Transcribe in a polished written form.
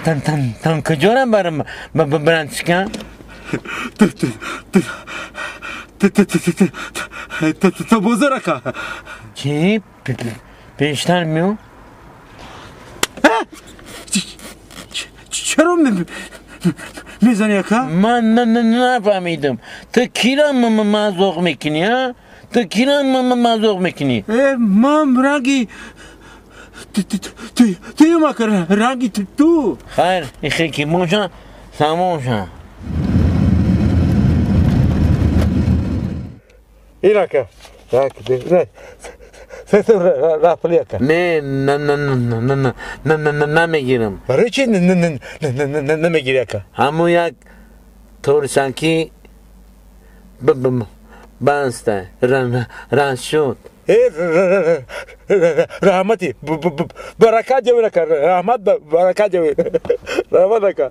تن تن تن کجا رم برم برنچکن؟ تو بزرگا چی؟ بیشتر میو؟ چرا میزنی اکا؟ من نفهمیدم تو کی را مزوق میکنی ها؟ تو کی را مزوق میکنی؟ من رنگی تو مکر رنگی تو خیر این که موشن سموشن این اکا رفلی اکا نه نه نه نه نه نه نه نه نمیگیرم برای چی نه نه نه نمیگیری اکا همون یک تورسنکی بسته رن شد رحمتی برکت جوی اکا رحمت برکت جوی رحمت اکا.